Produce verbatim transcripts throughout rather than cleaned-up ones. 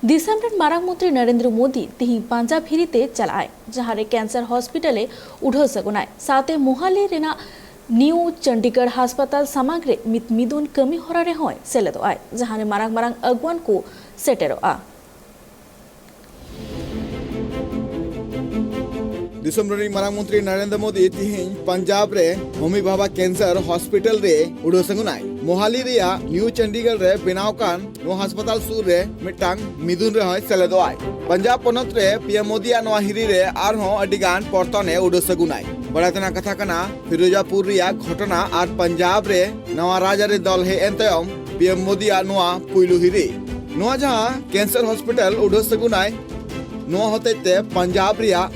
ᱫᱤᱥᱚᱢ ᱨᱮᱱ ᱢᱟᱨᱟᱝ ᱢᱚᱱᱛᱨᱤ ᱱᱚᱨᱮᱱᱫᱨᱚ ᱢᱳᱫᱤ ᱛᱤᱦᱤᱧ ᱯᱟᱧᱡᱟᱵ ᱦᱤᱨᱤ ᱛᱮ ᱪᱟᱞᱟᱜ ᱟᱭ, ᱡᱟᱦᱟᱸ ᱨᱮ ᱠᱮᱱᱥᱟᱨ ᱦᱚᱥᱯᱤᱴᱟᱞ ᱮ ᱩᱰᱷᱟᱹᱣ ᱥᱟᱹᱜᱩᱱᱟᱭ᱾ ᱥᱟᱶᱛᱮ ᱢᱳᱦᱟᱞᱤ ᱨᱮᱱᱟᱜ ᱱᱤᱭᱩ ᱪᱚᱱᱰᱤᱜᱚᱲ ᱦᱟᱥᱯᱟᱛᱟᱞ ᱥᱟᱢᱟᱝ ᱨᱮ ᱢᱤᱫ ᱢᱤᱫᱩᱱ ᱠᱟᱹᱢᱤ ᱦᱚᱨᱟ ᱨᱮᱦᱚᱸᱭ ᱥᱮᱞᱮᱫᱚᱜ ᱟᱭ, ᱡᱟᱦᱟᱸ ᱨᱮ ᱢᱟᱨᱟᱝ ᱢᱟᱨᱟᱝ ᱟᱹᱜᱩᱣᱟᱱ ᱠᱚ ᱥᱮᱴᱮᱨᱚᱜᱼᱟ᱾ ᱫᱤᱥᱚᱢ ᱨᱤᱱᱤᱡ ᱢᱟᱨᱟᱝ ᱢᱚᱱᱛᱨᱤ ᱱᱚᱨᱮᱱᱫᱨᱚ ᱢᱳᱫᱤ ᱛᱤᱦᱤᱧ ᱯᱟᱧᱡᱟᱵ ᱨᱮ ᱦᱳᱢᱤ ᱵᱷᱟᱵᱷᱟ ᱠᱮᱱᱥᱟᱨ ᱦᱚᱥᱯᱤᱴᱟᱞ ᱨᱮ ᱩᱰᱷᱟᱹᱣ ᱥᱟᱹᱜᱩᱱᱟᱭ᱾ ᱢᱳᱦᱟᱞᱤ ᱨᱮᱭᱟᱜ ᱱᱤᱭᱩ ᱪᱚᱱᱰᱤᱜᱚᱲ ᱨᱮ ᱵᱮᱱᱟᱣ ᱠᱟᱱ ᱱᱚᱣᱟ ᱦᱟᱥᱯᱟᱛᱟᱞ ᱥᱩᱨ ᱨᱮ ᱢᱤᱫᱴᱟᱝ ᱢᱤᱫᱩᱱ ᱨᱮᱦᱚᱸᱭ ᱥᱮᱞᱮᱫᱚᱜᱼᱟᱭ᱾ ᱯᱟᱧᱡᱟᱵ ᱯᱚᱱᱚᱛ ᱨᱮ ᱯᱤ ᱮᱢ ᱢᱳᱫᱤᱭᱟᱜ ᱱᱚᱣᱟ ᱦᱤᱨᱤ ᱨᱮ ᱟᱨᱦᱚᱸ ᱟᱹᱰᱤ ᱜᱟᱱ ᱯᱚᱨᱛᱚᱱ ᱮ ᱩᱰᱷᱟᱹᱣ ᱥᱟᱹᱜᱩᱱᱟᱭ᱾ ᱵᱟᱲᱟᱭ ᱛᱮᱱᱟᱜ ᱠᱟᱛᱷᱟ ᱠᱟᱱᱟ, ᱯᱷᱤᱨᱳᱡᱟᱯᱩᱨ ᱨᱮᱭᱟᱜ ᱜᱷᱚᱴᱚᱱᱟ ᱟᱨ ᱯᱟᱧᱡᱟᱵ ᱨᱮ ᱱᱟᱣᱟ ᱨᱟᱡᱽᱟᱹᱨᱤ ᱫᱚᱞ ᱦᱮᱡ ᱮᱱ ᱛᱟᱭᱚᱢ ᱯᱤ ᱮᱢ ᱢᱳᱫᱤᱭᱟᱜ ᱱᱚᱣᱟ ᱯᱩᱭᱞᱩ ᱦᱤᱨᱤ᱾ ᱱᱚᱣᱟ ᱡᱟᱦᱟᱸ ᱠᱮᱱᱥᱟᱨ ᱦᱚᱥᱯᱤᱴᱟᱞ ᱩᱰᱷᱟᱹᱣ ᱥᱟᱹᱜᱩᱱᱟᱭ, ᱱᱚᱣᱟ ᱦᱚᱛᱮᱡ ᱛᱮ ᱯᱟᱧᱡᱟᱵ ᱨᱮᱭᱟᱜ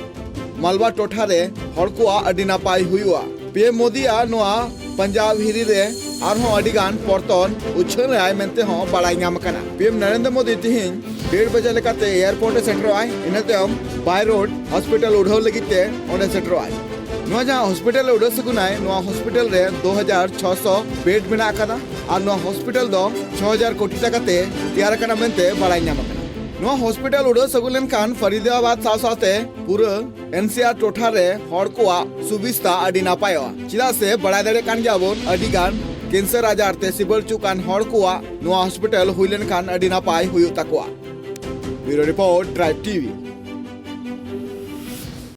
ᱢᱟᱞᱣᱟ ᱴᱚᱴᱷᱟ ᱨᱮ ᱦᱚᱲ ᱠᱚᱣᱟᱜ ᱟᱹᱰᱤ ᱱᱟᱯᱟᱭ ᱦᱩᱭᱩᱜᱼᱟ᱾ ᱯᱤ ᱮᱢ ᱢᱳᱫᱤᱭᱟᱜ ᱱᱚᱣᱟ ᱯᱟᱧᱡᱟᱵ ᱦᱤᱨᱤ ᱨᱮ ᱟᱨᱦᱚᱸ ᱟᱹᱰᱤ ᱜᱟᱱ ᱯᱚᱨᱛᱚᱱ ᱩᱪᱷᱟᱹᱱ ᱟᱭ ᱢᱮᱱᱛᱮ ᱦᱚᱸ ᱵᱟᱲᱟᱭ ᱧᱟᱢ ᱟᱠᱟᱱᱟ᱾ ᱯᱤ ᱮᱢ ᱱᱚᱨᱮᱱᱫᱨᱚ ᱢᱳᱫᱤ ᱛᱤᱦᱤᱧ ᱰᱮᱲ ᱵᱟᱡᱮ ᱞᱮᱠᱟᱛᱮ ᱮᱭᱟᱨᱯᱳᱨᱴ ᱮ ᱥᱮᱴᱮᱨᱚᱜᱼᱟᱭ᱾ ᱤᱱᱟᱹ ᱛᱟᱭᱚᱢ ᱵᱟᱭ ᱨᱳᱰ ᱦᱚᱥᱯᱤᱴᱟᱞ ᱩᱰᱷᱟᱹᱣ ᱞᱟᱹᱜᱤᱫ ᱛᱮ ᱚᱸᱰᱮ ᱥᱮᱴᱮᱨᱚᱜᱼᱟᱭ᱾ ᱱᱚᱣᱟ ᱡᱟᱦᱟᱸ ᱦᱚᱥᱯᱤᱴᱟᱞ ᱮ ᱩᱰᱷᱟᱹᱣ ᱥᱟᱹᱜᱩᱱᱟᱭ, ᱱᱚᱣᱟ ᱦᱚᱥᱯᱤᱴᱟᱞ ᱨᱮ ᱫᱩ ᱦᱟᱡᱟᱨ ᱪᱷᱚᱥᱚ ᱵᱮᱰ ᱢᱮᱱᱟᱜ ᱟᱠᱟᱫᱟ ᱟᱨ ᱱᱚᱣᱟ ᱦᱚᱥᱯᱤᱴᱟᱞ ᱫᱚ ᱪᱷᱚ ᱦᱟᱡᱟᱨ ᱠᱳᱴᱤ ᱴᱟᱠᱟ ᱛᱮ ᱛᱮᱭᱟᱨ ᱟᱠᱟᱱᱟ ᱢᱮᱱᱛᱮ ᱵᱟᱲᱟᱭ ᱧᱟᱢ ᱟᱠᱟᱱᱟ᱾ ᱱᱚᱣᱟ ᱦᱚᱥᱯᱤᱴᱟᱞ ᱩᱰᱷᱟᱹᱣ ᱥᱟᱹᱜᱩᱱ ᱞᱮᱱᱠᱷᱟᱱ ᱯᱷᱟᱨᱤᱫᱟᱵᱟᱫ ᱥᱟᱶ ᱥᱟᱶᱛᱮ ᱯᱩᱨᱟᱹ ᱮᱱ ᱥᱤ ᱟᱨ ᱴᱚᱴᱷᱟ ᱨᱮ ᱦᱚᱲ ᱠᱚᱣᱟᱜ ᱥᱩᱵᱤᱥᱛᱟ ᱟᱹᱰᱤ ᱱᱟᱯᱟᱭᱚᱜᱼᱟ᱾ ᱪᱮᱫᱟᱜ ᱥᱮ ᱵᱟᱲᱟᱭ ᱫᱟᱲᱮᱭᱟᱜ ᱠᱟᱱ ᱜᱮᱭᱟᱵᱚᱱ, ᱟᱹᱰᱤ ᱜᱟᱱ ᱠᱮᱱᱥᱟᱨ ᱟᱡᱟᱨ ᱛᱮ ᱥᱤᱵᱟᱹᱲ ᱦᱚᱪᱚᱜ ᱠᱟᱱ ᱦᱚᱲ ᱠᱚᱣᱟᱜ ᱱᱚᱣᱟ ᱦᱚᱥᱯᱤᱴᱟᱞ ᱦᱩᱭ ᱞᱮᱱᱠᱷᱟᱱ ᱟᱹᱰᱤ ᱱᱟᱯᱟᱭ ᱦᱩᱭᱩᱜ ᱛᱟᱠᱚᱣᱟ᱾ ᱵᱤᱭᱩᱨᱳ ᱨᱤᱯᱳᱨᱴ, ᱴᱨᱟᱭᱤᱵᱽ ᱴᱤ ᱵᱷᱤ᱾